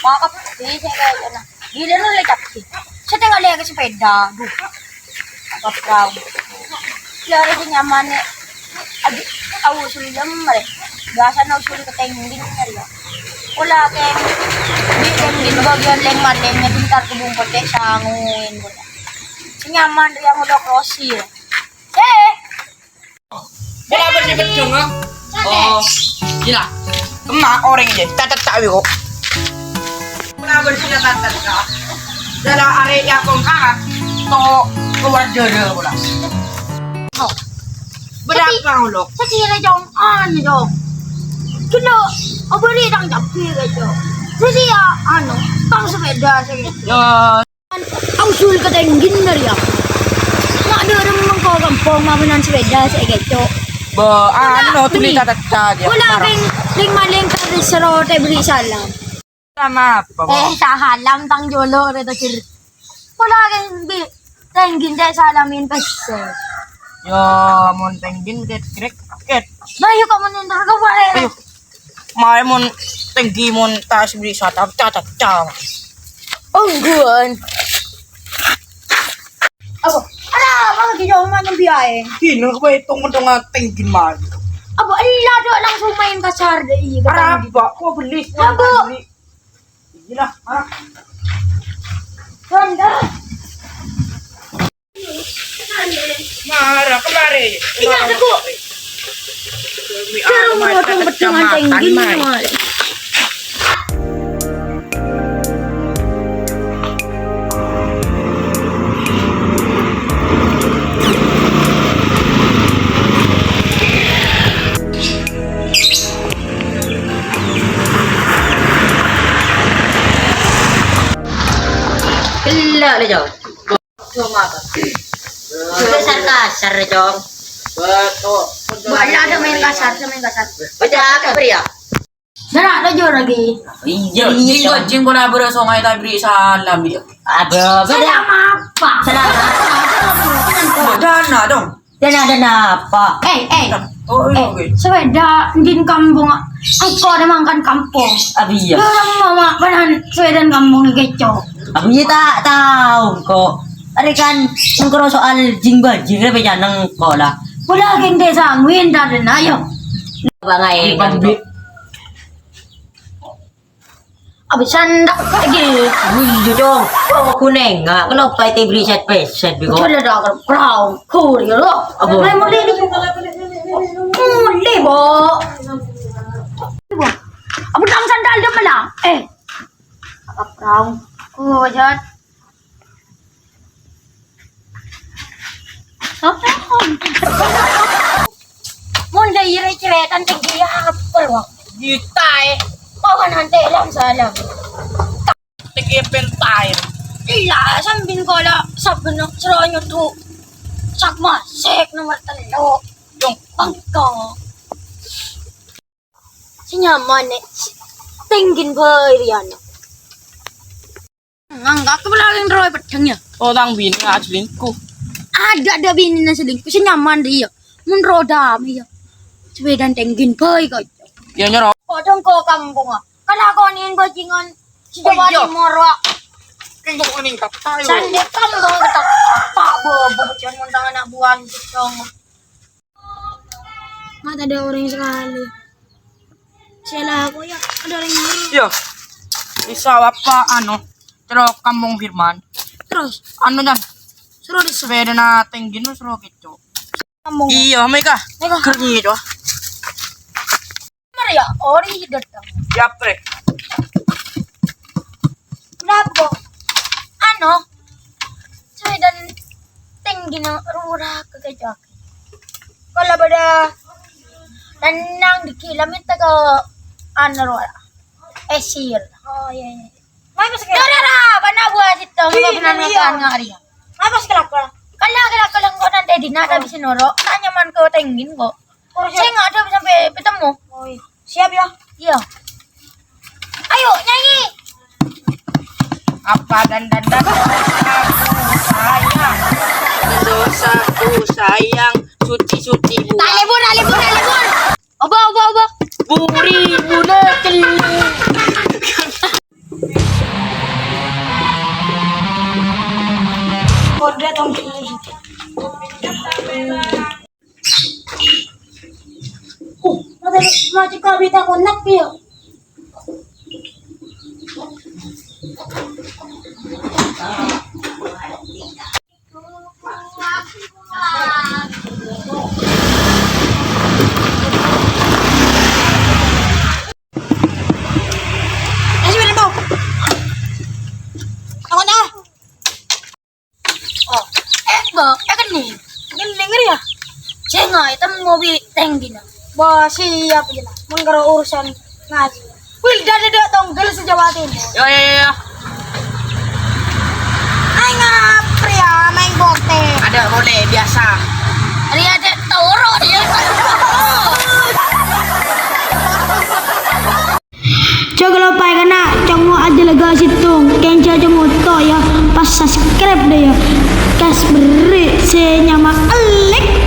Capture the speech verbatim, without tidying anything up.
Wah, kabbhi sè kayana. Gila, lu lè kabbhi. Sè tèngghâl lè ka sepeda. Duh. Apa perahu? Ya, ada sè nyaman, ya. Agi, au usul lem, mare. Biasa na usul ke tèngghin, ya. Pola tèng-, di tèngghin bagian lèng-malèng, ya, pintar ke bungkot, ya, sanguin, pola. Sè nyaman, ya, ngolok rosi, ya. Eh! Kenapa sih gedung, ha? Oh, gila. Emma orèng jâ, catet tak wi kok. Kenapa sih catet tak? Dalam arè yang kongkara, to keluar dada pula. Oh. Berapa, Lok? Sakira, Cong. Anu, Cong. Kena, apa ni, tang cabbhi, Cong? Jadi, ya, anu, tang sepeda, sih. Ya. Ausul ka tèngghin, Nar, ya. Ma' dârem mengko kampong mabânan sepeda sè èkèco'. Ba, anu, tuli bri. Tata-tata, ya. Pola lèng-, lèng-malèng ka sèro tè bri salam. Sama apa, Bang? Eh, salam tang jolo rè to, Cir. Pola kan bi-, tèngghin cè' salamin pèssè. Ya, mon tèngghin kèt-kèt. Nah, yuk, kok menentar ke wae. Ayo. Mae mon tèngghi mon tas bri satap, catat, catat. Ongguan. Apa? Ada apa lagi jauh mana biae? Dina kowe hitung-hitungan tèngghi mae. Apa ella do langsung main kasar deh, iya, Arapa? Kok beli? Apa? Beli. Gila, ha? Ronda. Mara kemari. Iya, Teguh. Demi Cara aku mati motong petungan kecamatan, tèngghi, Mai. Mai. Gella' le, Cong. Cong apa? Kasar-kasar, Cong. Betul. Bukan ada main kasar, saya main kasar. Baca apa, Bri, ya? Sana ada jor lagi. Iya, iya, jing, Cong. Jing, bola bro, songai tabri salam, ya. Ada, salam apa? Salam apa? Dana dong. Dana, dana apa? Eh, eh. Oh, iya, eh, oke. Sepeda din kampung. Engko' ada mangkan kampung. Abi, iya. Orang mama panan sepeda kampung keco. Abi, iya, tak tahu kok. Are kan engko' soal jing bajing, re, pecaneng kok lah. Udah, geng desa, ngwin, tak ada, ayo. Bang, ayo. Ipan bi-, Abis sandak lagi. Wih, Cong. Kok aku nengok? Kenapa itu beri set peset, Biko? Coba dah, kerong, kur, ya, lo. Apa? Mulai, mulai, mulai. Mulai, Bo. Bo. Apa tang sandal dia malah? Eh. Apa kerong? Kur, jat. Mon dâri carètana tèngghi apa, wah? Gitaè. Pawan ante lam salam. Tèngghi pentaè. Iya, sambil kola saben seronyo tu. Sak masek nomor telu. Yung pangko. Sè nyaman, Nè. Tèngghin bhâi, Riana. Ngangka' ka bâlâ' rowa peddhâng, ya. Oh, tang binè aselingkuh. Ada, ada binèna selingkuh. Sè nyaman, Ri, ya. Mon rowa damè, ya. Sepedana tèngghin bhâi, kok. Ya, nyoro. Kodong ko kampongnga. Kalakonè bajingan. Sè Jawa Timur, wa. Kèng kok nèng kata, yo. Sandek kampung ketak. Apa bobo, jangan mon tang ana' buwân, cong. Nggak ada orang sekali. Saya laku ya, ada orang nyuruh. Iya. Bisa apa, anu, terus kampung Firman. Terus? Anu, Dan. Suruh di sepedana tèngghi, no, suruh gitu. Kampung. Iya, mereka. Mereka. Kerja itu. Mari ya, ori datang. Siap, Rek. Kenapa? Anu, sepedana tèngghi, no, rura ke kejak. Kalau pada tenang dikit, lah minta ke anu, rola. Esir. Oh, iya, iya. Mai pas kira. Dah, dah, dah. Bana buah situ. Iya, iya. Apa sih kelapa? Kalau kelapa lengkok nanti di nada bisa noro. Tanya man ke tèngghi kok. Oh, iya. Saya nggak ada sampai ketemu. Oh, iya. Siap, ya? Iya. Ayo, nyanyi. Apa dan dan dan, aku sayang. Dosaku sayang, suci-suci buat. Tak libur, tak libur, tak libur. Oba, oba, oba. Buri mula telu. Oh, mata, mata kawin tak konak ya. Ayo, sepeda, dong. Aku dah. Oh, eh, Bang, eh, kan nih. Kan denger ya? Saya nggak, itu mau bi teng dina. Wah, siap, ya. Mengkara urusan ngaji. Wil, dari dek tonggel se-Jawa Timur. Yo, yo, yo, yo. Ayo ngapri ya, main bote. Ada, boleh, biasa. Ria cek toro dia. Cok lo pai kana, cok mo aja lega situng, kenca cok mo to ya, pas subscribe deh ya. Kas beri se nyama elek.